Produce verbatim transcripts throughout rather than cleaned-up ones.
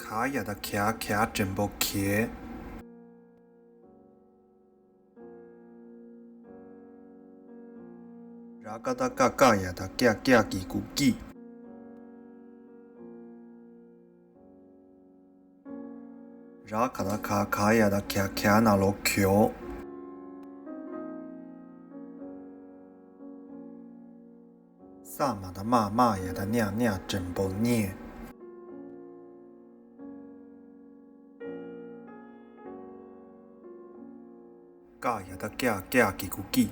ག་ཡ་བཏགས་ག་ག་འགྲེང་བུ་གས། ར་ཀ་བཏགས་རྐ་རྐ་ཡ་བཏགས་རྐྱ་རྐྱ་གི་གུ་ཀྱི། ར་ག་བཏགས་ག་ག་ཡ་བཏགས་གྱ་གྱ་ན་རོ་གྱོ། ས་མ་བཏགས་སྨ་སྨ་ཡ་བཏགས་སྨྱ་སྨྱ་འགྲེང་བུ་སྨྱེ། ཀ་ཡ་བཏགས་ཀྱ་ཀྱ་གི་གུ་ཀྱི།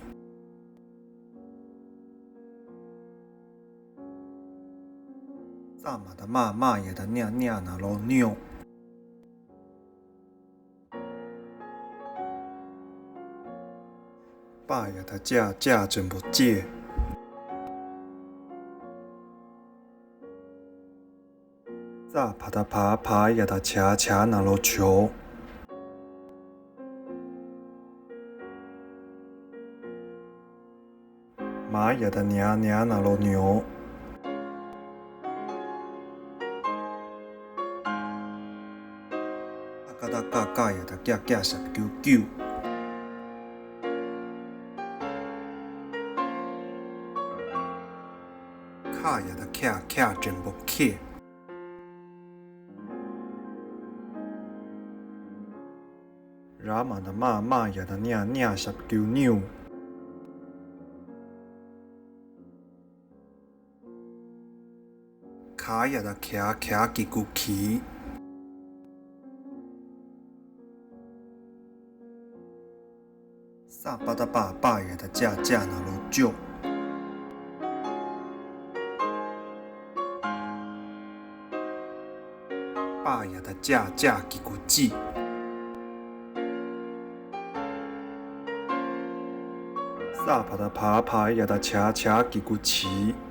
ཙ་མ་བཏགས་ཙྨ་ཙྨ་ཡ་བཏགས་ཙྙ་ཙྙ་ན་རོ་ཙྙོ། པ་ཡ་བཏགས་པ་པ་འགྲེང་བུ་པྱེ། ཙ་བ་བཏགས་བ་བ་ཡ་བཏགས་བྱ་བྱ་ན་རོ་བྱོ། མ་ཡ་བཏགས་མྱ་མྱ་ན་རོ་མྱོ། ཀ་བཏགས་ཀ་ཀ་ཡ་བཏགས་ཀྱ་ཀྱ་ཞབས་ཀྱུ་ཀྱུ། ཁ་ཡ་བཏགས་ཁྱ་ཁྱ་འགྲེང་བུ་ཁྱེ། ར་མ་བཏགས་རྨ་རྨ་ཡ་བཏགས་རྨྱ་རྨྱ་ཞབས་ཀྱུ་རྨྱུ། ག་ཡ་བཏགས་གྱ་གྱ་གི་གུ་གྱི། ས་པ་བཏགས་སྤ་སྤ་ཡ་བཏགས་སྤྱ་སྤྱ་ན་རོ་སྤྱོ། པ་ཡ་བཏགས་པྱ་པྱ་གི་གུ་པྱི། ས་བ་བཏགས་བ་བ་ཡ་བཏགས་བྱ་བྱ་གི་གུ་བྱི།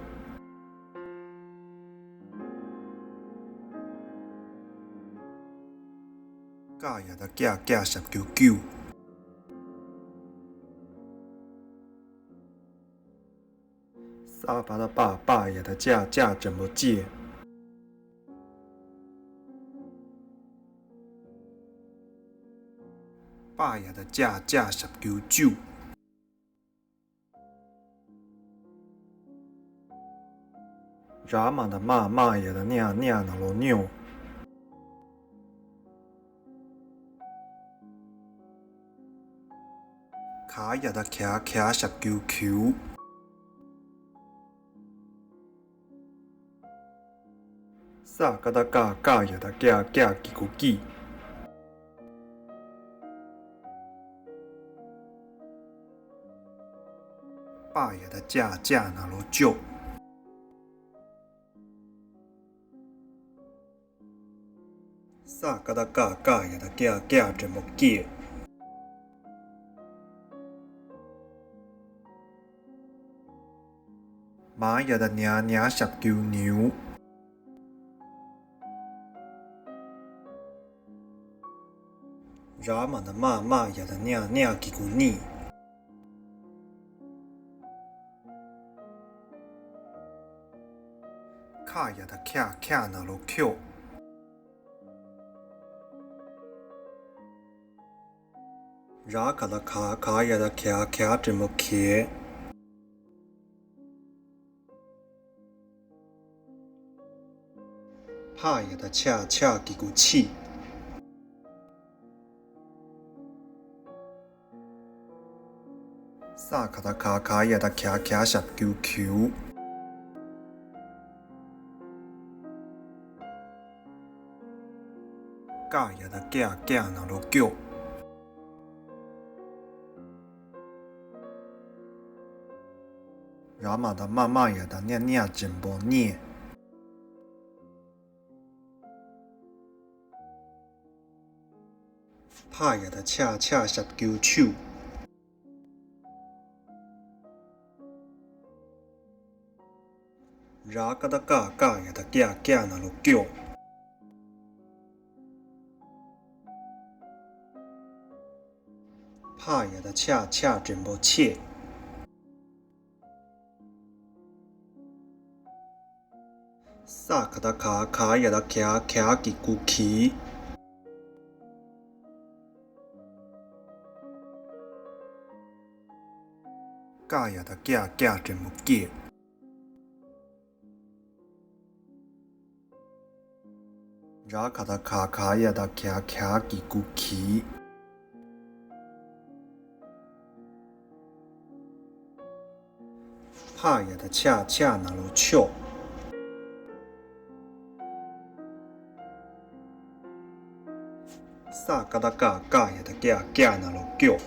ཀ་ཡ་བཏགས་ཀྱ་ཀྱ་ཞབས་ཀྱུ་ཀྱུ། ས་བ་བཏགས་སྤ་སྤ་ཡ་བཏགས་སྤྱ་སྤྱ་འགྲེང་བུ་སྤྱེ། པ་ཡ་བཏགས་པྱ་པྱ་ཞབས་ཀྱུ་པྱུ། ར་མ་བཏགས་རྨ་རྨ་ཡ་བཏགས་རྨྱ་རྨྱ་ན་རོ་རྨྱོ། ག་ཡ་བཏགས་གྱ་གྱ་ཞབས་ཀྱུ་གྱུ། ས་ཀ་བཏགས་སྐ་སྐ་ཡ་བཏགས་སྐྱ་སྐྱ་གི་གུ་སྐྱི། པ་ཡ་བཏགས་པྱ་པྱ་ན་རོ་པྱོ། ས་ཀ་བཏགས་སྐ་སྐ་ཡ་བཏགས་སྐྱ་སྐྱ་འགྲེང་བུ་སྐྱེ། མ་ཡ་བཏགས་མྱ་མྱ་ཞབས་ཀྱུ་མྱུ། ར་མ་བཏགས་རྨ་རྨ་ཡ་བཏགས་རྨྱ་རྨྱ་གི་གུ་རྨྱི། ཁ་ཡ་བཏགས་ཁྱ་ཁྱ་ན་རོ་ཁྱོ། ར་ག་བཏགས་ག་ག་ཡ་བཏགས་གྱ་གྱ་འགྲེང་བུ་གྱེ། ཕ་ཡ་བཏགས་ཕྱ་ཕྱ་གི་གུ་ཕྱི། ས་ག་བཏགས་ག་ག་ཡ་བཏགས་གྱ་གྱ་ཞབས་ཀྱུ་གྱུ། ཀ་ཡ་བཏགས་ཀྱ་ཀྱ་ན་རོ་ཀྱོ། ར་མ་བཏགས་རྨ་རྨ་ཡ་བཏགས་རྨྱ་རྨྱ་འགྲེང་བུ་རྨྱེ། ཕ་ཡ་བཏགས་ཕྱ་ཕྱ་ཞབས་ཀྱུ་ཕྱུ། ར་ཀ་བཏགས་ཀ་ཀ་ཡ་བཏགས་ཀྱ་ཀྱ་ན་རོ་ཀྱོ། ཕ་ཡ་བཏགས་ཕྱ་ཕྱ་འགྲེང་བུ་ཕྱེ། ས་ ས་ག་བཏགས་ག་ག་ཡ་བཏགས་གྱ་གྱ་གི་གུ་གྱི། ཀ་ཡ་བཏགས་ཀྱ་ཀྱ་འགྲེང་བུ་ཀྱེ། ར་ག་བཏགས་ག་ག་ཡ་བཏགས་གྱ་གྱ་གི་གུ་གྱི། ཕ་ཡ་བཏགས་ཕྱ་ཕྱ་ན་རོ་ཕྱོགས། ས་ཀ་བཏགས་སྐ་སྐ་ཡ་བཏགས་སྐྱ་སྐྱ་ན་རོ་སྐྱོགས།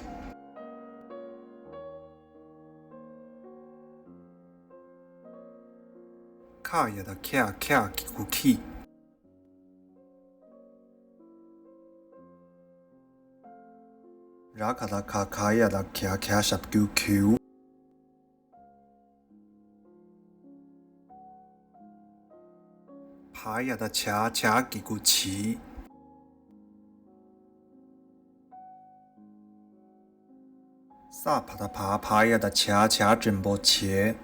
ཁ་ཡ་བཏགས་ཁྱ་ཁྱ་གི་གུ་ཁྱི། ར་ག་བཏགས་ག་ག་ཡ་བཏགས་གྱ་གྱ་ཞབས་ཀྱུ་གྱུ། བ་ཡ་བཏགས་བྱ་བྱ་གི་གུ་བྱི། ས་བ་བཏགས་བ་བ་ཡ་བཏགས་བྱ་བྱ་འགྲེང་བུ་བྱེ།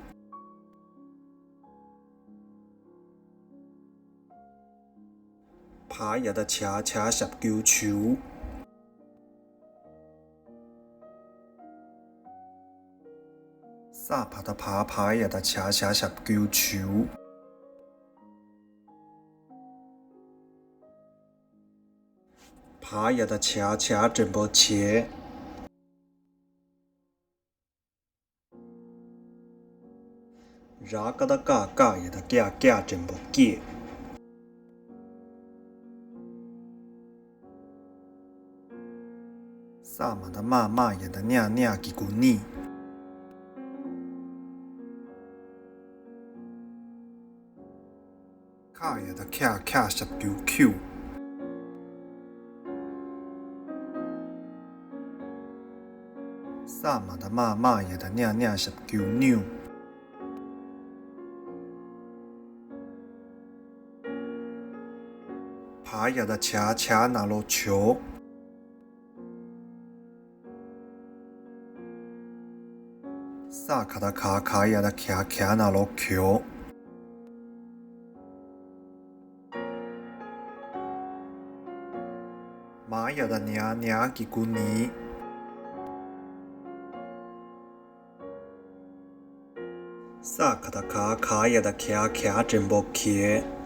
བ་ཡ་བཏགས་བྱ་བྱ་ཞབས་ཀྱུ་བྱུ། ས་བ་བཏགས་བ་བ་ཡ་བཏགས་བྱ་བྱ་ཞབས་ཀྱུ་བྱུ། བ་ཡ་བཏགས་བྱ་བྱ་འགྲེང་བུ་བྱེ། ར་ཀ་བཏགས་ཀ་ཀ་ཡ་བཏགས་ཀྱ་ཀྱ་འགྲེང་བུ་ཀྱེ། ས་མ་བཏགས་སྨ་སྨ་ཡ་བཏགས་སྨྱ་སྨྱ་གི་གུ་སྨྱི། ཁ་ཡ་བཏགས་ཁྱ་ཁྱ་ཞབས་ཀྱུ་ཁྱུ། ས་མ་བཏགས་སྨ་སྨ་ཡ་བཏགས་སྨྱ་སྨྱ་ཞབས་ཀྱུ་སྨྱུ། བ་ཡ་བཏགས་བྱ་བྱ་ན་རོ་བྱོ། ས་ག་བཏགས་ག་ག་ཡ་བཏགས་གྱ་གྱ་ན་རོ་གྱོ། མ་ཡ་བཏགས་མྱ་མྱ་གི་གུ་མྱི། ས་ག་བཏགས་ག་ག་ཡ་བཏགས་གྱ་གྱ་འགྲེང་བུ་གྱེ།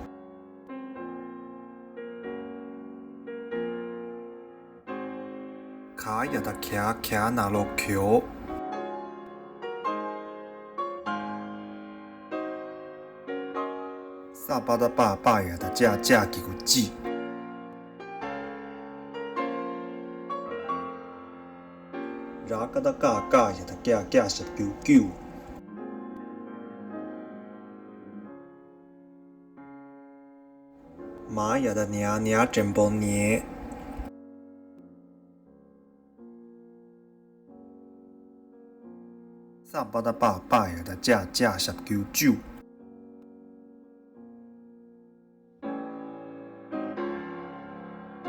ག་ཡ་བཏགས་གྱ་གྱ་ན་རོ་གྱོ། ས་པ་བཏགས་སྤ་སྤ་ཡ་བཏགས་སྤྱ་སྤྱ་གི་གུ་སྤྱི། ར་ཀ་བཏགས་ཀ་ཀ་ཡ་བཏགས་སྐྱ་སྐྱ་ཞབས་ཀྱུ་སྐྱུ། མ་ཡ་བཏགས་མྱ་མྱ་འགྲེང་བུ་མྱེ། ས་པ་བཏགས་སྤ་སྤ་ཡ་བཏགས་སྤྱ་སྤྱ་ཞབས་ཀྱུ་སྤྱུ།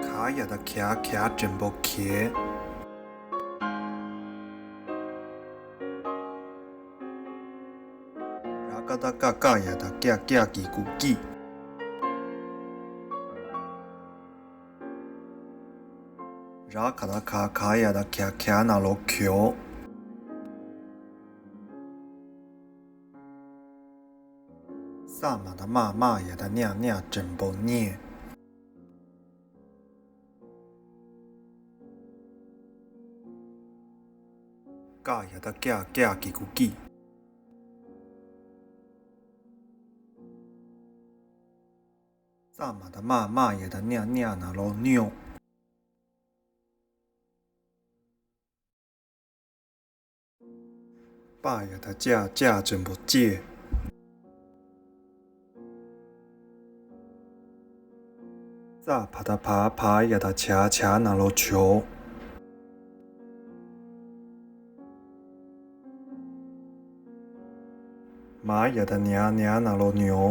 ག་ཡ་བཏགས་གྱ་གྱ་འགྲེང་བུ་གྱེ། ར་ཀ་བཏགས་ཀ་ཀ་ཡ་བཏགས་སྐྱ་སྐྱ་གི་གུ་སྐྱི། ར་ག་བཏགས་ག་ག་ཡ་བཏགས་གྱ་གྱ་ན་རོ་གྱོ། ས་མ་བཏགས་སྨ་སྨ་ཡ་བཏགས་སྨྱ་སྨྱ་འགྲེང་བུ་སྨྱེ། ཀ་ཡ་བཏགས་ཀྱ་ཀྱ་གི་གུ་ཀྱི། ཙ་མ་བཏགས་སྨ་སྨ་ཡ་བཏགས་སྨྱ་སྨྱ་ན་རོ་སྨྱོ། པ་ཡ་བཏགས་པྱ་པྱ་འགྲེང་བུ་པྱེ། ཙ་བ་བཏགས་བ་བ་ཡ་བཏགས་བྱ་བྱ་ན་རོ་བྱོ། མ་ཡ་བཏགས་མྱ་མྱ་ན་རོ་མྱོ།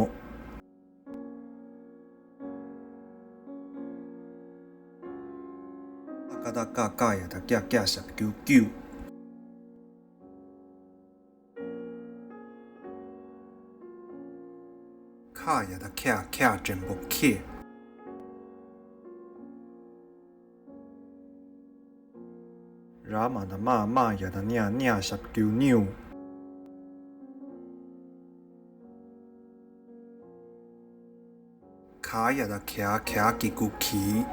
ཀ་བཏགས་ཀ་ཀ་ཡ་བཏགས་ཀྱ་ཀྱ་ཞབས་ཀྱུ་ཀྱུ། ཁ་ ཁ་ཡ་བཏགས་ཁ་ཁ་འགྲེང་བུ་ཁེ། ར་མ་བཏགས་རྨ་རྨ་ཡ་བཏགས་རྨྱ་རྨྱ་ཞབས་ཀྱུ་རྨྱུ། ག་ཡ་བཏགས་ག་ག་གི་གུ་གི།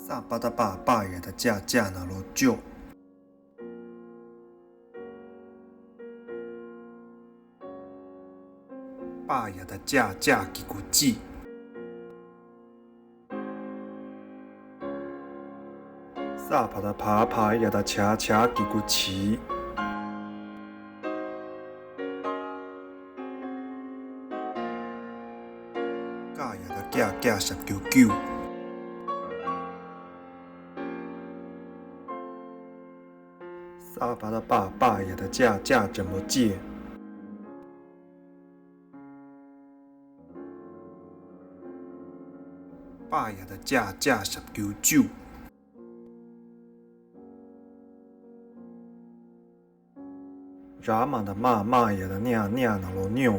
ས་པ་བཏགས་སྤ་སྤ་ཡ་བཏགས་སྤྱ་སྤྱ་ན་རོ་སྤྱོ། པ་ཡ་བཏགས་པྱ་པྱ་གི་གུ་པྱི། ས་བ་བཏགས་བ་བ་ཡ་བཏགས་བྱ་བྱ་གི་གུ་བྱི། ཀ་ཡ་བཏགས་ཀྱ་ཀྱ་ཞབས་ཀྱུ་ཀྱུ། ས་བ་བཏགས་སྤ་སྤ་ཡ་བཏགས་སྤྱ་སྤྱ་འགྲེང་བུ་སྤྱེ། པ་ཡ་བཏགས་པྱ་པྱ་ཞབས་ཀྱུ་པྱུ། ར་མ་བཏགས་རྨ་རྨ་ཡ་བཏགས་རྨྱ་རྨྱ་ན་རོ་རྨྱོ།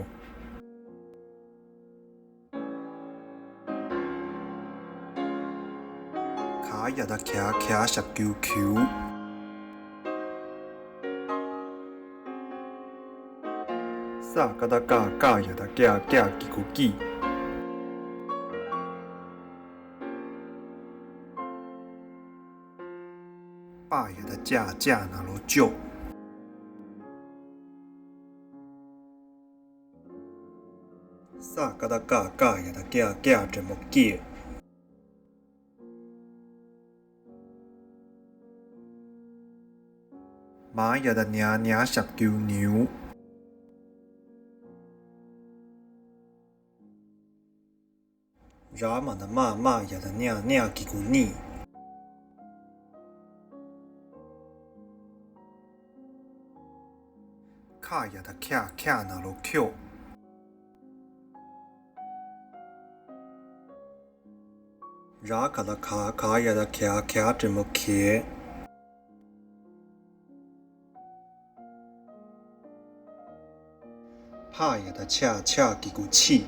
ག་ཡ་བཏགས་གྱ་གྱ་ཞབས་ཀྱུ་གྱུ། ས་ཀ་བཏགས་སྐ་སྐ་ཡ་བཏགས་སྐྱ་སྐྱ་གི་གུ་སྐྱི། པ་ཡ་བཏགས་པྱ་པྱ་ན་རོ་པྱོ། ས་ཀ་བཏགས་སྐ་སྐ་ཡ་བཏགས་སྐྱ་སྐྱ་འགྲེང་བུ་སྐྱེ། མ་ཡ་བཏགས་མྱ་མྱ་ཞབས་ཀྱུ་མྱུ། ར་མ་བཏགས་རྨ་རྨ་ཡ་བཏགས་རྨྱ་རྨྱ་གི་གུ་རྨྱི། ཁ་ཡ་བཏགས་ཁྱ་ཁྱ་ན་རོ་ཁྱོ། ར་ག་བཏགས་ག་ག་ཡ་བཏགས་གྱ་གྱ་འགྲེང་བུ་གྱེ། ཕ་ཡ་བཏགས་ཕྱ་ཕྱ་གི་གུ་ཕྱི།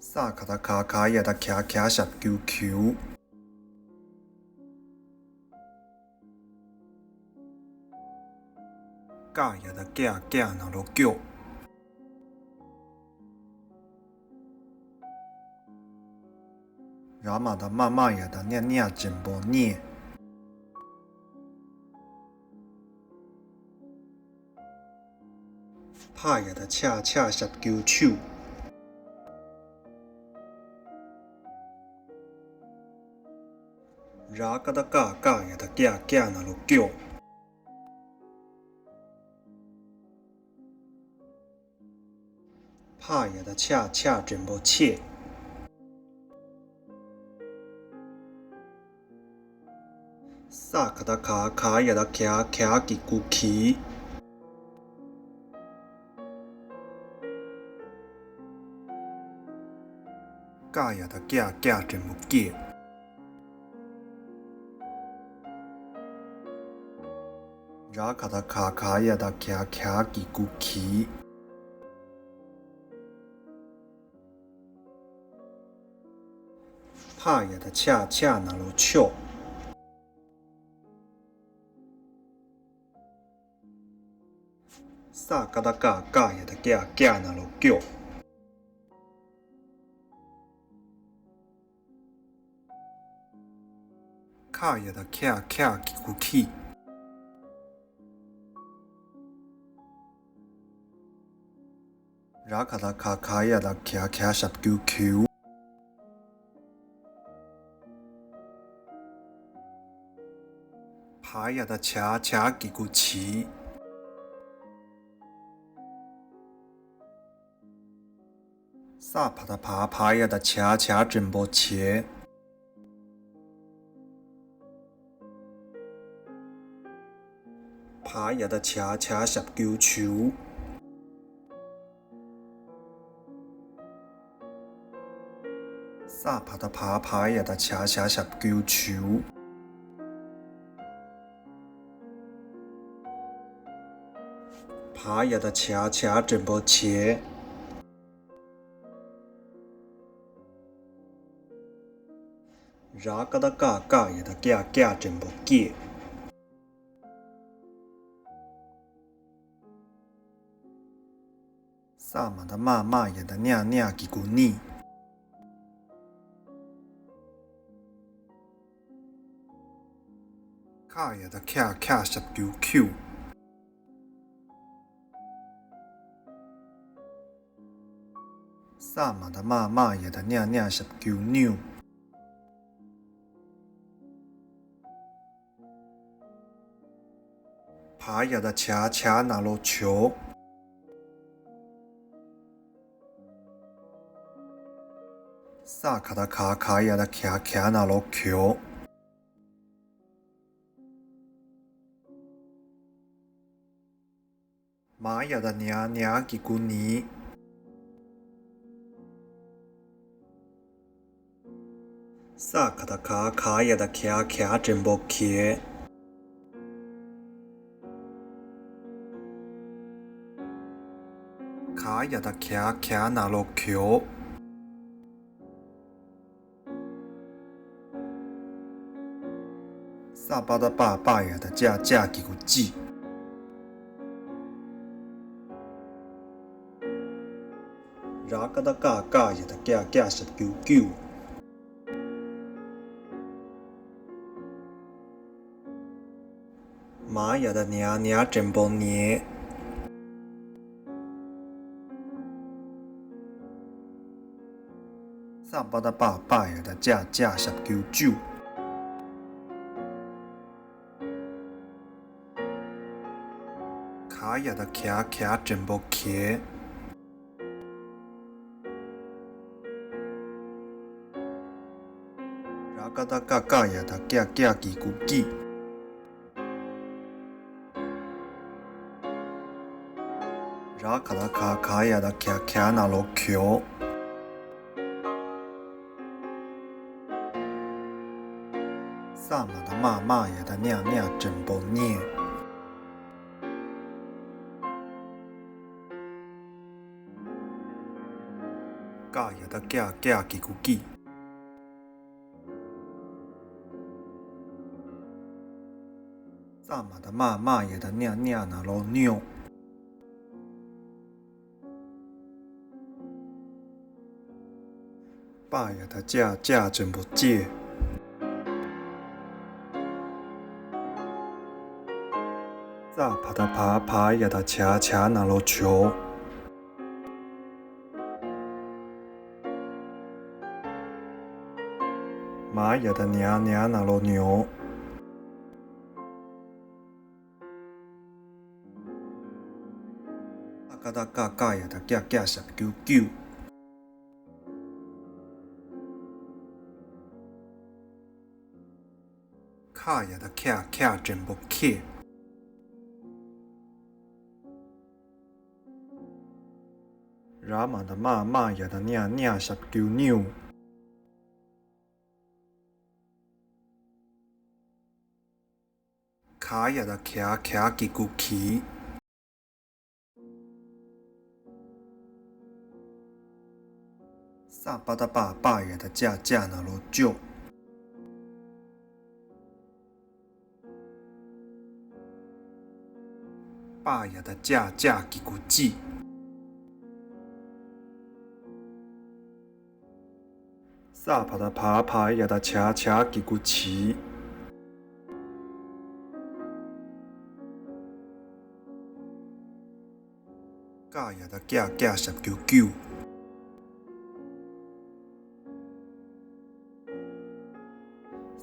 ས་ག་བཏགས་ག་ག་ཡ་བཏགས་གྱ་གྱ་ཞབས་ཀྱུ་གྱུ། ཀ་ཡ་བཏགས་ཀྱ་ཀྱ་ན་རོ་ཀྱོ། ར་མ་བཏགས་རྨ་རྨ་ཡ་བཏགས་རྨྱ་རྨྱ་འགྲེང་བུ་རྨྱེ། ཕ་ཡ་བཏགས་ཕྱ་ཕྱ་ཞབས་ཀྱུ་ཕྱུ། ར་ཀ་བཏགས་ཀ་ཀ་ཡ་བཏགས་ཀྱ་ཀྱ་ན་རོ་ཀྱོ། ཕ་ཡ་བཏགས་ཕྱ་ཕྱ་འགྲེང་བུ་ཕྱེ། ས་ག་བཏགས་ག་ག་ཡ་བཏགས་གྱ་གྱ་གི་གུ་གྱི། ཀ་ཡ་བཏགས་ཀྱ་ཀྱ་འགྲེང་བུ་ཀྱེ། ར་ག་བཏགས་ག་ག་ཡ་བཏགས་གྱ་གྱ་གི་གུ་གྱི། ཕ་ཡ་བཏགས་ཕྱ་ཕྱ་ན་རོ་ཕྱོ། ས་ཀ་བཏགས་ཀ་ཀ་ཡ་བཏགས་ཀྱ་ཀྱ་ན་རོ་ཀྱོ། ཁ་ཡ་བཏགས་ཁྱ་ཁྱ་གི་གུ་ཁྱི། ར་ག་བཏགས་ག་ག་ཡ་བཏགས་གྱ་གྱ་ཞབས་ཀྱུ་གྱུ། བ་ཡ་བཏགས་བྱ་བྱ་གི་གུ་བྱི། ས་བ་བཏགས་བ་བ་ཡ་བཏགས་བྱ་བྱ་འགྲེང་བུ་བྱེ། བ་ཡ་བཏགས་བྱ་བྱ་ཞབས་ཀྱུ་བྱུ། ས་ ཙ་བ་ད་བ་བ་ཡ་ད་བྱ་བྱ་ཞབས་ཀྱུ་བྱུ། བ་ཡ་ད་བྱ་བྱ་འགྲེང་བུ་བྱེ། ར་ཀ་ད་ཀ་ཀ་ཡ་ད་ཀྱ་ཀྱ་འགྲེང་བུ་ཀྱེ། ས་མ་ད་སྨ་སྨ་ཡ་ད་སྨྱ་སྨྱ་གི་གུ་སྨྱི། ཁ་ཡ་ད་ཁྱ་ཁྱ་ཞབས་ཀྱུ་ཁྱུ། ས་མ་ད་སྨ་སྨ་ཡ་ད་སྨྱ་སྨྱ་ཞབས་ཀྱུ་སྨྱུ། བ་ཡ་ད་བྱ་བྱ་ན་རོ་བྱོ། ས་ག་ད་ག་ག་ཡ་ད་གྱ་གྱ་ན་རོ་གྱོ། མ་ཡ་ད་མྱ་མྱ་གི་གུ་མྱི། ས་ག་ད་ག་ག་ཡ་ད་གྱ་གྱ་འགྲེང་བུ་གྱེ། ག་ཡ་ད་གྱ་གྱ་ན་རོ་གྱོ། ས་པ་ད་པ་པ་ཡ་ད་ཅ་ཅ་གི་གུ་ཅི། ར་ཀ་ད་ཀ་ཀ་ཡ་ད་ཀྱ་ཀྱ་ཞབས་ཀྱུ་ཀྱུ། མ་ཡ་ད་མྱ་མྱ་འགྲེང་བུ་མྱེ། ས་པ་ད་པ་པ་ཡ་ད་ཅ་ཅ་ཞབས་ཀྱུ་ཅུ། ག་ཡ་ད་གྱ་གྱ་འགྲེང་བུ་གྱེ། ར་ཀ་ད་ཀ་ཀ་ཡ་ད་ཀྱ་ཀྱ་གི་གུ་ཀྱི། ར་ག་ད་ག་ག་ཡ་ད་གྱ་གྱ་ན་རོ་གྱོ། ས་མ་ད་སྨ་སྨ་ཡ་ད་སྨྱ་སྨྱ་འགྲེང་བུ་སྨྱེ། ཀ་ཡ་ད་ཀྱ་ཀྱ་གི་གུ་ཀྱི། ཙ་མ་ད་སྨ་སྨ་ཡ་ད་སྨྱ་སྨྱ་ན་རོ་སྨྱོ། པ་ཡ་ད་ཅ་ཅ་འགྲེང་བུ་ཅེ། ཙ་བ་ད་བ་བ་ཡ་ད་བྱ་བྱ་ན་རོ་བྱོ། མ་ཡ་ད་མྱ་མྱ་ན་རོ་མྱོ། ས་ཀ་ད་ཀ་ཀ་ཡ་ད་ཀྱ་ཀྱ་ཞབས་ཀྱུ་ཀྱུ། ཁ་ཡ་ད་ཁྱ་ཁྱ་འགྲེང་བུ་ཁྱེ། ར་མ་ད་སྨ་སྨ་ཡ་ད་སྨྱ་སྨྱ་ཞབས་ཀྱུ་སྨྱུ། ག་ཡ་ད་གྱ་གྱ་གི་གུ་གྱི། ས་པ་ད་པ་པ་ཡ་ད་ཅ་ཅ་ན་རོ་ཅོ། པ་ཡ་ད་ཅ་ཅ་གི་གུ་ཅི། ས་བ་ད་བ་བ་ཡ་ད་བྱ་བྱ་གི་གུ་བྱི། ཀ་ཡ་ད་ཀྱ་ཀྱ་ཞབས་ཀྱུ་ཀྱུ།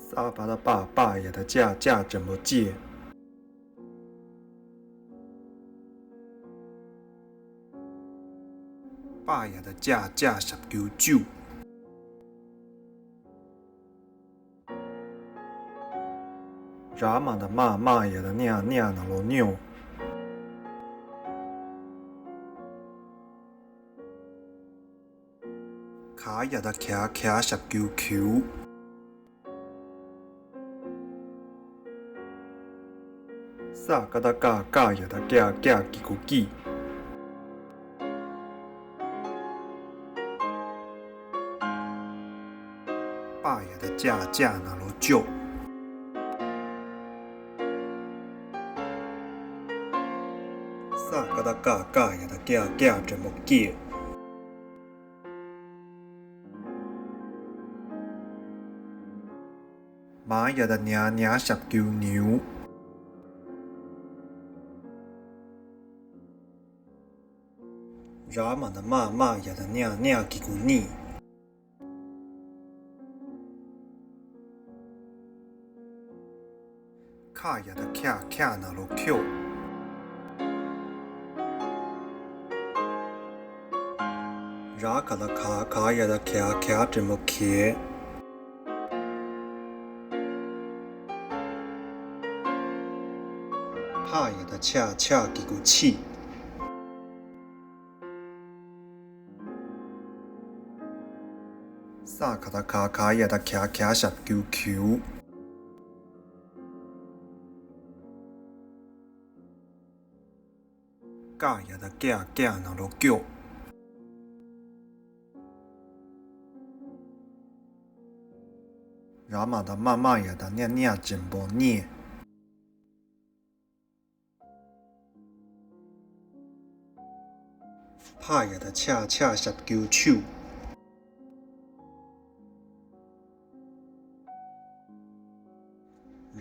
ས་བ་ད་པ་པ་ཡ་ད་ཅ་ཅ་འགྲེང་བུ་ཅེ། པ་ཡ་ད་ཅ་ཅ་ཞབས་ཀྱུ་ཅུ། ར་མ་ད་སྨ་སྨ་ཡ་ད་སྨྱ་སྨྱ་ན་རོ་སྨྱོ། ག་ ག་ཡ་བཏགས་གྱ་གྱ་ཞབས་ཀྱུ་གྱུ། ས་ཀ་བཏགས་སྐ་སྐ་ཡ་བཏགས་སྐྱ་སྐྱ་གི་གུ་སྐྱིད། པ་ཡ་བཏགས་པྱ་པྱ་ན་རོ་པྱོག། ས་ཀ་བཏགས་སྐ་སྐ་ཡ་བཏགས་སྐྱ་སྐྱ་འགྲེང་བུ་སྐྱེས། མ་ཡ་བཏགས་མྱ་མྱ་ཞབས་ཀྱུ་མྱུ། ར་མ་བཏགས་རྨ་རྨ་ཡ་བཏགས་རྨྱ་རྨྱ་གི་གུ་རྨྱིད། ཁ་ཡ་བཏགས་ཁྱ་ཁྱ་ན་རོ་ཁྱོག། ར་ག་བཏགས་ག་ག་ཡ་བཏགས་གྱ་གྱ་འགྲེང་བུ་གྱེས། ཕ་ཡ་བཏགས་ཕྱ་ཕྱ་གི་གུ་ཕྱིད། ས་ག་བཏགས་ག་ག་ཡ་བཏགས་གྱ་གྱ་ཞབས་ཀྱུ་གྱུ། ཀ་ཡ་བཏགས་ཀྱ་ཀྱ་ན་རོ་ཀྱོག། ར་མ་བཏགས་རྨ་རྨ་ཡ་བཏགས་རྨྱ་རྨྱ་འགྲེང་བུ་རྨྱེད། ཕ་ཡ་བཏགས་ཕྱ་ཕྱ་ཞབས་ཀྱུ་ཕྱུག།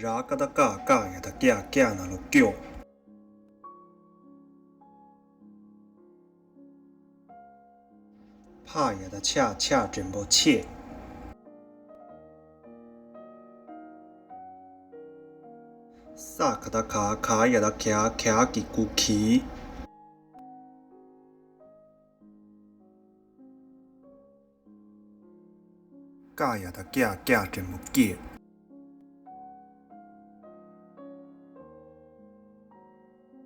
ར་ཀ་བཏགས་ཀ་ཀ་ཡ་བཏགས་ཀྱ་ཀྱ་ན་རོ་ཀྱོག། ཕ་ཡ་བཏགས་ཕྱ་ཕྱ་འགྲེང་བུ་ཕྱེད། ས་ག་བཏགས་ག་ག་ཡ་བཏགས་གྱ་གྱ་གི་གུ་གྱིས། ཀ་ཡ་བཏགས་ཀྱ་ཀྱ་འགྲེང་བུ་ཀྱེད།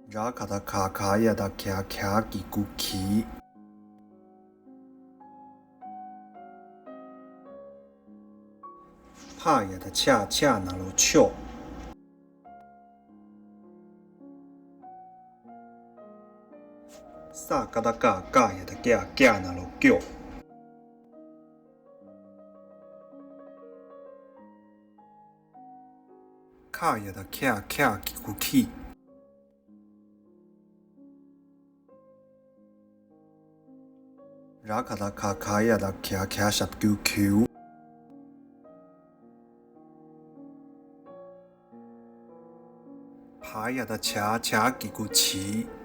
ར་ག་བཏགས་ག་ག་ཡ་བཏགས་གྱ་གྱ་གི་གུ་གྱིས། ཕ་ཡ་བཏགས་ཕྱ་ཕྱ་ན་རོ་ཕྱོགས། ས་ཀ་བཏགས་སྐ་སྐ་ཡ་བཏགས་སྐྱ་སྐྱ་ན་རོ་སྐྱོགས། ཁ་ཡ་བཏགས་ཁྱ་ཁྱ་གི་གུ་ཁྱིད། ར་ག་བཏགས་ག་ག་ཡ་བཏགས་གྱ་གྱ་ཞབས་ཀྱུ་གྱུ། བ་ཡ་བཏགས་བྱ་བྱ་གི་གུ་བྱིད།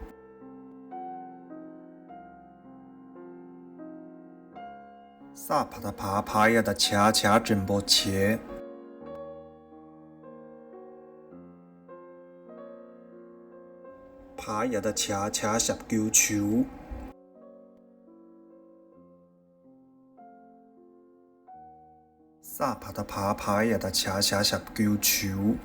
ས་བ་བཏགས་བ་བ་ཡ་བཏགས་བྱ་བྱ་འགྲེང་བུ་བྱེད། བ་ཡ་བཏགས་བྱ་བྱ་ཞབས་ཀྱུ་བྱུ། ས་བ་བཏགས་བ་བ་ཡ་བཏགས་བྱ་བྱ་ཞབས་ཀྱུ་བྱུ།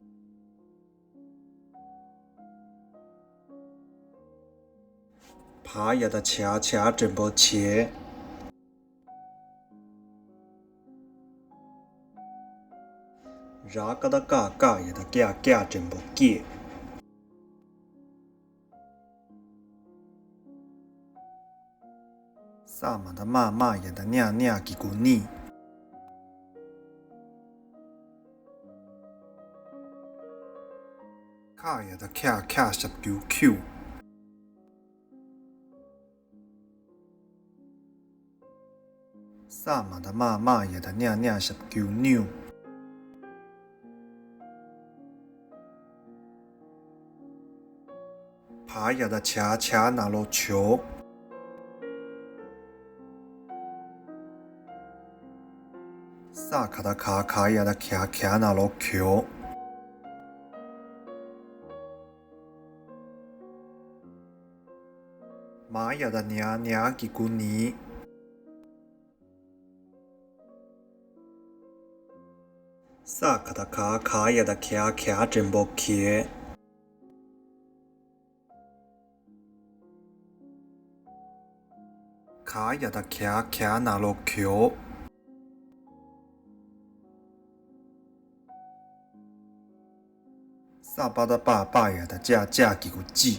བ་ཡ་བཏགས་བྱ་བྱ་འགྲེང་བུ་བྱེད། ར་ཀ་བཏགས་ཀ་ཀ་ཡ་བཏགས་སྐྱ་སྐྱ་འགྲེང་བུ་སྐྱེད། ས་མ་བཏགས་སྨ་སྨ་ཡ་བཏགས་སྨྱ་སྨྱ་གི་གུ་སྨྱིད། ཁ་ཡ་བཏགས་ཁྱ་ཁྱ་ཞབས་ཀྱུ་ཁྱུ། ས་མ་བཏགས་སྨ་སྨ་ཡ་བཏགས་སྨྱ་སྨྱ་ཞབས་ཀྱུ་སྨྱུ། བ་ཡ་བཏགས་བྱ་བྱ་ན་རོ་བྱོག། ས་ག་བཏགས་ག་ག་ཡ་བཏགས་གྱ་གྱ་ན་རོ་གྱོག། མ་ཡ་བཏགས་མྱ་མྱ་གི་གུ་མྱིད། ས་ག་བཏགས་ག་ག་ཡ་བཏགས་གྱ་གྱ་འགྲེང་བུ་གྱེད། ག་ཡ་བཏགས་གྱ་གྱ་ན་རོ་གྱོག། ས་པ་ཏ་པ་པ་ཡ་ད་ཅ་ཅ་གི་གུ་ཅི།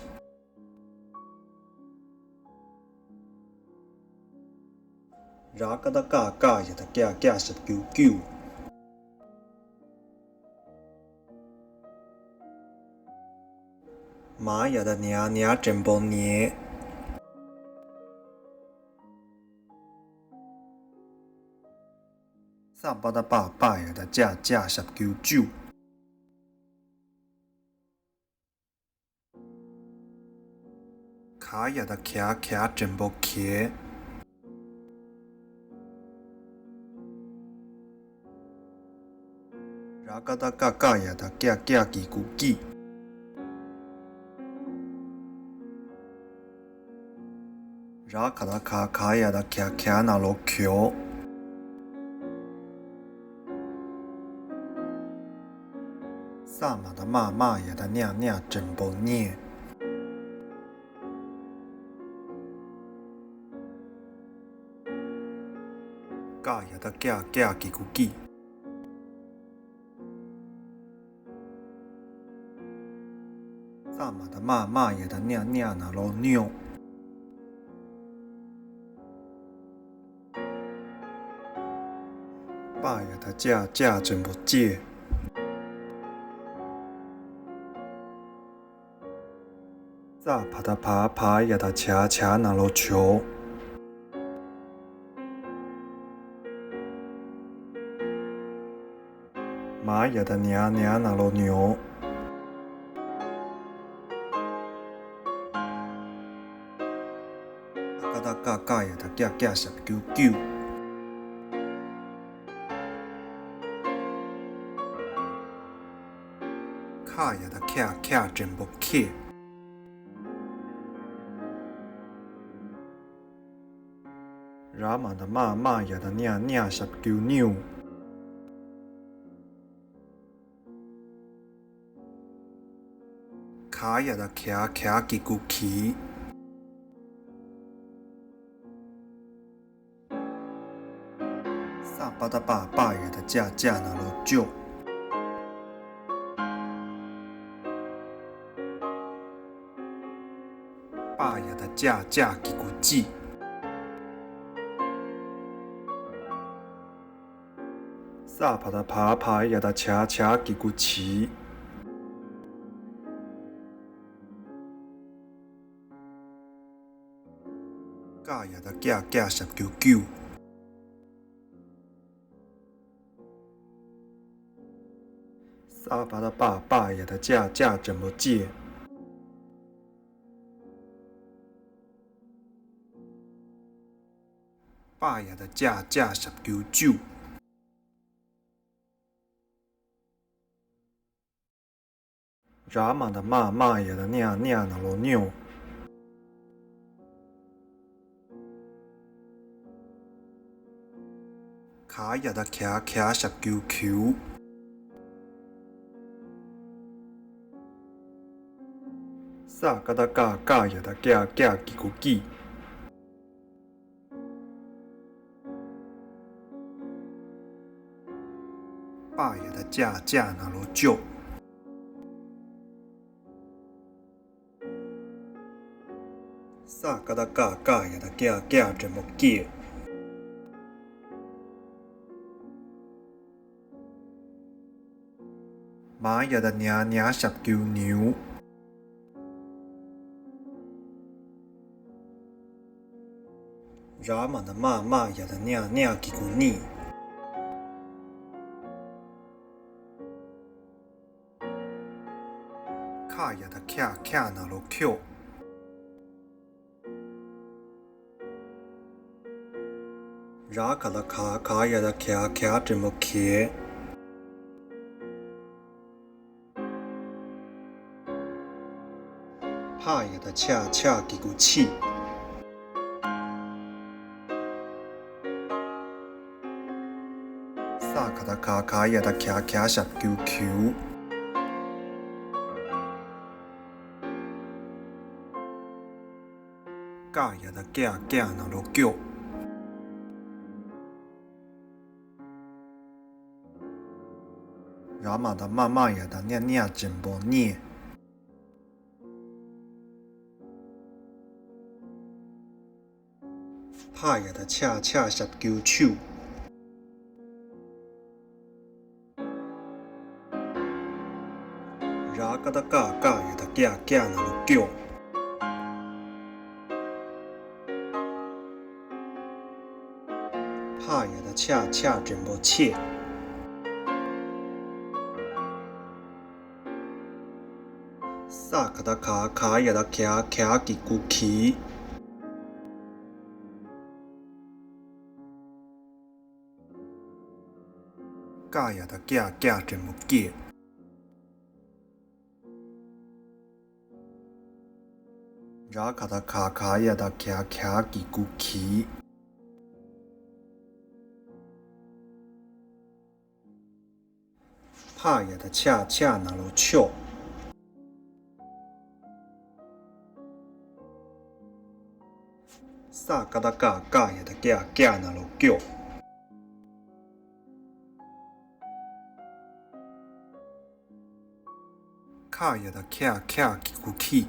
ར་ཀ་ཏ་ཀ་ཀ་ཡ་ད་ཀྱ་ཀྱ་ཞབས་ཀྱུ་ཀྱུ། མ་ཡ་ད་ཉ་ཉ་འགྲེང་བུ་ཉེ། ས་པ་ཏ་པ་པ་ཡ་ད་ཅ་ཅ་ཞབས་ཀྱུ་ཅུ། ག་ཡ་ད་གྱ་གྱ་འགྲེང་བུ་གྱེ། ར་ཀ་ཏ་ཀ་ཀ་ཡ་ད་ཀྱ་ཀྱ་གི་གུ་ཀྱི། ར་ག་ད་ག་ག་ཡ་ད་གྱ་གྱ་ན་ལོ་གྱོ། ས་མ་ད་མ་མ་ཡ་ད་ཉ་ཉ་འགྲེང་བུ་ཉེ། ཀ་ཡ་ད་ཀྱ་ཀྱ་གི་གུ་ཀྱི། ས་མ་ད་མ་མ་ཡ་ད་ཉ་ཉ་ན་ལོ་ཉོ། པ་ཡ་ད་ཅ་ཅ་འགྲེང་བུ་ཅེ། ཙ་བ་ད་བ་བ་ཡ་ད་ཇ་ཇ་ན་ལོ་ཇོ། མ་ཡ་ད་ཉ་ཉ་ན་ལོ་ཉོ། ཀ་ད་ཀ་ཀ་ཡ་ད་ཀྱ་ཀྱ་ཞབས་ཀྱུ་ཀྱུ། ཁ་ཡ་ད་ཁྱ་ཁྱ་འགྲེང་བུ་ཁྱེ། ར་མ་ད་མ་མ་ཡ་ད་ཉ་ཉ་ཞབས་ཀྱུ་ཉུ། ག་ཡ་ད་གྱ་གྱ་གི་གུ་གྱི། ས་པ་ཏ་པ་པ་ཡ་ད་ཅ་ཅ་ན་ལོ་ཅོ། པ་ཡ་ད་ཅ་ཅ་གི་གུ་ཅི། ས་བ་ད་བ་བ་ཡ་ད་ཇ་ཇ་གི་གུ་ཇི། ཀ་ཡ་ད་ཀྱ་ཀྱ་ཞབས་ཀྱུ་ཀྱུ། ས་བ་ད་པ་པ་ཡ་ད་ཅ་ཅ་འགྲེང་བུ་ཅེ། པ་ཡ་ད་ཅ་ཅ་ཞབས་ཀྱུ་ཅུ། ར་མ་ད་མ་མ་ཡ་ད་ཉ་ཉ་ན་ལོ་ཉོ། ག་ཡ་ད་གྱ་གྱ་ཞབས་ཀྱུ་གྱུ། ས་ཀ་ད་ཀ་ཀ་ཡ་ད་ཀྱ་ཀྱ་གི་གུ་ཀྱི། པ་ཡ་ད་ཅ་ཅ་ན་ལོ་ཅོ། ས་ཀ་ད་ཀ་ཀ་ཡ་ད་ཀྱ་ཀྱ་འགྲེང་བུ་ཀྱེ། མ་ཡ་ད་ཉ་ཉ་ཞབས་ཀྱུ་ཉུ། ར་མ་ད་མ་མ་ཡ་ད་ཉ་ཉ་གི་གུ་ཉི། ཁ་ཡ་ད་ཁྱ་ཁྱ་ན་ལོ་ཁྱོ། ར་ག་ད་ག་ག་ཡ་ད་གྱ་གྱ་འགྲེང་བུ་གྱེ། ཕ་ཡ་ད་ཕྱ་ཕྱ་གི་གུ་ཕྱི། ས་ག་ད་ག་ག་ཡ་ད་གྱ་གྱ་ཞབས་ཀྱུ་གྱུ། ཀ་ཡ་ད་ཀྱ་ཀྱ་ན་ལོ་ཀྱོ། ར་ ར་མ་བཏགས་རྨ། རྨ་ཡ་བཏགས་རྨྱ། རྨྱ་འགྲེང་བུ་རྨྱེ། ཕ་ཡ་བཏགས་ཕྱ། ཕྱ་ཞབས་ཀྱུ་ཕྱུ། ར་ཀ་བཏགས་རྐ། རྐ་ཡ་བཏགས་རྐྱ། རྐྱ་ན་རོ་རྐྱོ། ཕ་ཡ་བཏགས་ཕྱ། ཕྱ་འགྲེང་བུ་ཕྱེ། ས་ག་བཏགས་སྒ། སྒ་ཡ་བཏགས་སྒྱ། སྒྱ་གི་གུ་སྒྱི། ཀ་ཡ་བཏགས་ཀྱ། ཀྱ་འགྲེང་བུ་སྐྱེ། ར་ག་བཏགས་རྒ། རྒ་ཡ་བཏགས་རྒྱ། རྒྱ་གི་གུ་སྒྱི། ཕ་ཡ་བཏགས་ཕྱ། ཕྱ་ན་རོ་ཕྱོ། ས་ཀ་བཏགས་སྐ། སྐ་ཡ་བཏགས་སྐྱ། སྐྱ་ན་རོ་སྐྱོ། ཁ་ཡ་བཏགས་ཁྱ། ཁྱ་གི་གུ་ཁྱི།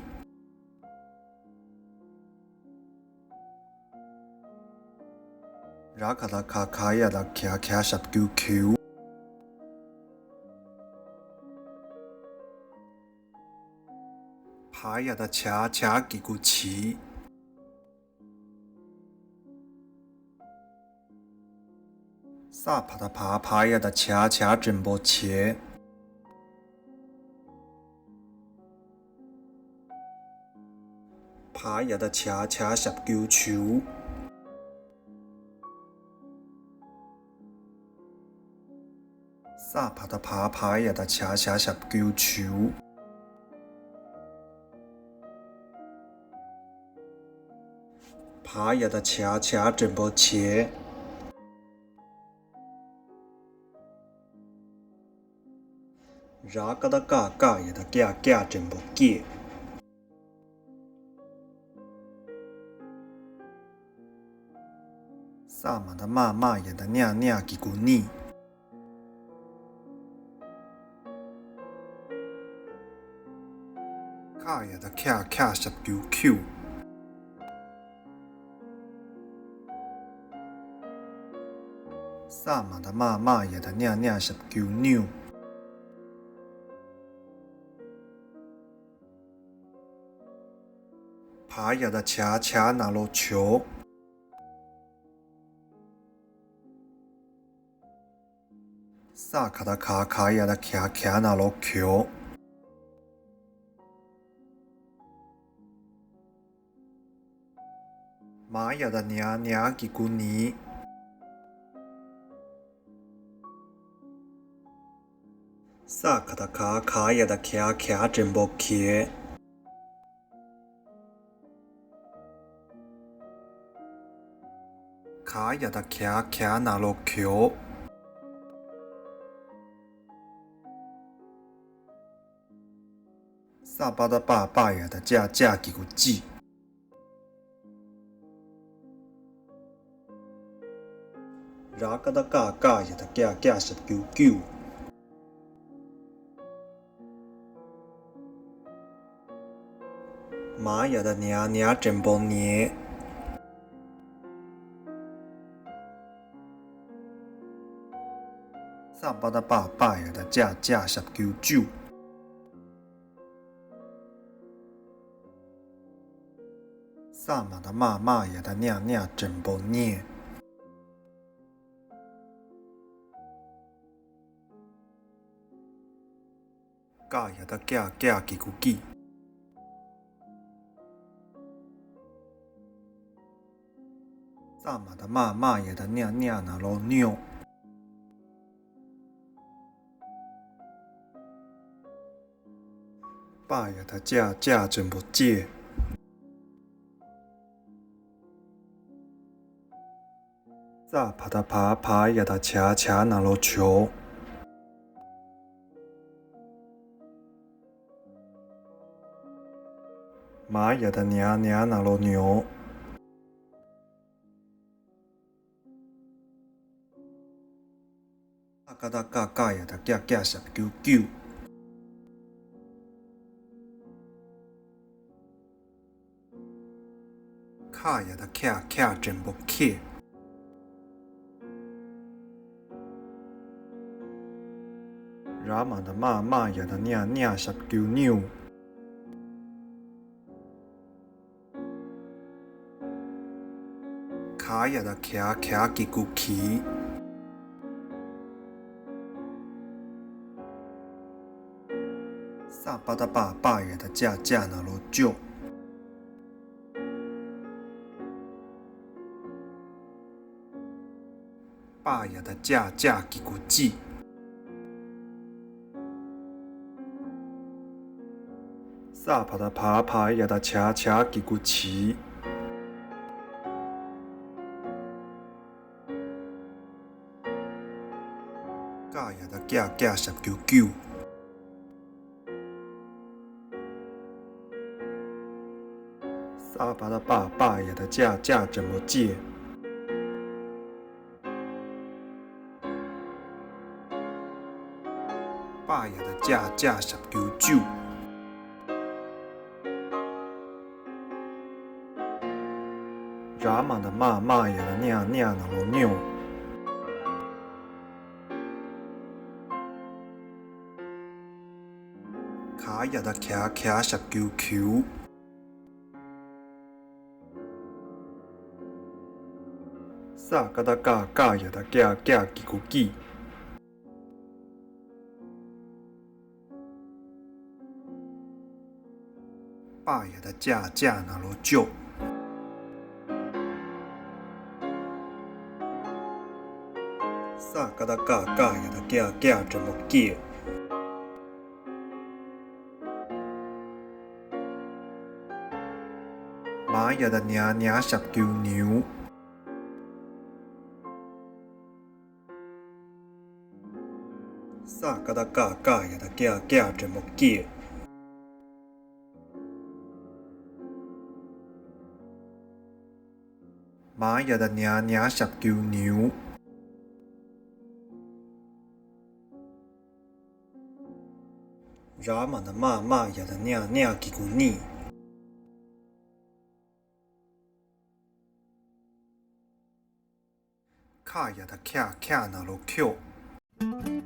ར་ག་བཏགས་ག། ག་ཡ་བཏགས་གྱ། གྱ་ཞབས་ཀྱུ་གྱུ། བ་ཡ་བཏགས་བྱ། བྱ་གི་གུ་བྱི། ས་བ་བཏགས་སྦ། སྦ་ཡ་བཏགས་སྦྱ། སྦྱ་འགྲེང་བུ་བྱེ། བ་ཡ་བཏགས་བྱ། བྱ་ཞབས་ཀྱུ་བྱུ། ས་བ་བཏགས་བ། བ་ཡ་བཏགས་བྱ། བྱ་ཞབས་ཀྱུ་བྱུ། བ་ཡ་བཏགས་བྱ། བྱ་འགྲེང་བུ་བྱེ། ར་ཀ་བཏགས་རྐ། རྐ་ཡ་བཏགས་རྐྱ། རྐྱ་འགྲེང་བུ་སྐྱེ། ས་མ་བཏགས་སྨ། སྨ་ཡ་བཏགས་སྨྱ། སྨྱ་གི་གུ་སྨྱི། ཁ་ཡ་བཏགས་ཁྱ། ཁྱ་ཞབས་ཀྱུ་ཁྱུ། ས་མ་བཏགས་སྨ། སྨ་ཡ་བཏགས་སྨྱ། སྨྱ་ཞབས་ཀྱུ་སྨྱུ། བ་ཡ་བཏགས་བྱ། བྱ་ན་རོ་བྱོ། ས་ག་བཏགས་སྒ། སྒ་ཡ་བཏགས་སྒྱ། སྒྱ་ན་རོ་སྒྱོ། མ་ཡ་བཏགས་མྱ། མྱ་གི་གུ་མྱི། ས་ག་བཏགས་སྒ། སྒ་ཡ་བཏགས་སྒྱ། སྒྱ་འགྲེང་བུ་སྒྱེ། ག་ཡ་བཏགས་གྱ། གྱ་ན་རོ་གྱོ། ས་པ་བཏགས་སྤ། སྤ་ཡ་བཏགས་སྤྱ། སྤྱ་གི་གུ་སྤྱི། ར་ཀ་བཏགས་རྐ། རྐ་ཡ་བཏགས་རྐྱ། རྐྱ་ཞབས་ཀྱུ་རྐྱུ། མ་ཡ་བཏགས་མྱ། མྱ་འགྲེང་བུ་མྱེ། ས་པ་བཏགས་སྤ། སྤ་ཡ་བཏགས་སྤྱ། སྤྱ་ཞབས་ཀྱུ་སྤྱུ། ས་མ་བཏགས་སྨ། སྨ་ཡ་བཏགས་སྨྱ། སྨྱ་འགྲེང་བུ་སྨྱེ། ཀ་ཡ་བཏགས་ཀྱ། ཀྱ་གི་གུ་ཀྱི། ཙ་མ་བཏགས་ཙྨ། ཙྨ་ཡ་བཏགས་ཙྙ། ཙྙ་ན་རོ་ཙྙོ། པ་ཡ་བཏགས་པྱ། པྱ་འགྲེང་བུ་པྱེ། ཙ་བ་བཏགས་ཙྦ། ཙྦ་ཡ་བཏགས་ཙྦྱ། ཙྦྱ་ན་རོ་ཙྦྱོ། ཉ་ཡ་བཏགས་ཉ། ཉ་ན་རོ་ཙྙོ། ཉ་ ཀ་བཏགས་ཀ་ཀ་ཡ་བཏགས་ཀྱ་ཀྱ་ཞབས་ཀྱུ་ཀྱུ། ཁ་ཡ་བཏགས་ཁྱ་ཁྱ་འགྲེང་བུ་ཁྱེད། ར་མ་བཏགས་རྨ་རྨ་ཡ་བཏགས་རྨྱ་རྨྱ་ཞབས་ཀྱུ་རྨྱུད། ག་ཡ་བཏགས་གྱ་གྱ་གི་གུ་གྱིས། ས་པ་བཏགས་སྤ་སྤ་ཡ་བཏགས་སྤྱ་སྤྱ་ན་རོ་སྤྱོད། པ་ཡ་བཏགས་སྤྱ་སྤྱ་གི་གུ་སྤྱིས། ས་བ་བཏགས་སྦ་སྦ་ཡ་བཏགས་སྦྱ་སྦྱ་གི་གུ་སྦྱིས། ཀ་ཡ་བཏགས་ཀྱ་ཀྱ་ཞབས་ཀྱུ་ཀྱུ། ས་བ་བཏགས་སྤ་སྤ་ཡ་བཏགས་སྤྱ་སྤྱ་འགྲེང་བུ་སྤྱེད། པ་ཡ་བཏགས་སྤྱ་སྤྱ་ཞབས་ཀྱུ་སྤྱུད། ར་མ་བཏགས་རྨ་རྨ་ཡ་བཏགས་རྨྱ་རྨྱ་ན་རོ་རྨྱོད། ག་ཡ་བཏགས་གྱ་གྱ་ཞབས་ཀྱུ་གྱུ། ས་ཀ་བཏགས་སྐ་སྐ་ཡ་བཏགས་སྐྱ་སྐྱ་གི་གུ་སྐྱིད། པ་ཡ་བཏགས་པྱ་པྱ་ན་རོ་པྱོ། ས་ཀ་བཏགས་སྐ་སྐ་ཡ་བཏགས་སྐྱ་སྐྱ་འགྲེང་བུ་སྐྱེད། མ་ཡ་བཏགས་མྱ་མྱ་ཞབས་ཀྱུ་མྱུ། ས་ཀ་བཏགས་སྐ་སྐ་ཡ་བཏགས་སྐྱ་སྐྱ་འགྲེང་བུ་སྐྱེད། མ་ཡ་བཏགས་མྱ་མྱ་ཞབས་ཀྱུ་མྱུ། ར་མ་བཏགས་རྨ་རྨ་ཡ་བཏགས་རྨྱ་རྨྱ་གི་གུ་རྨྱིད། ཁ་ཡ་བཏགས་ཁྱ་ཁྱ་ན་རོ་ཁྱོད།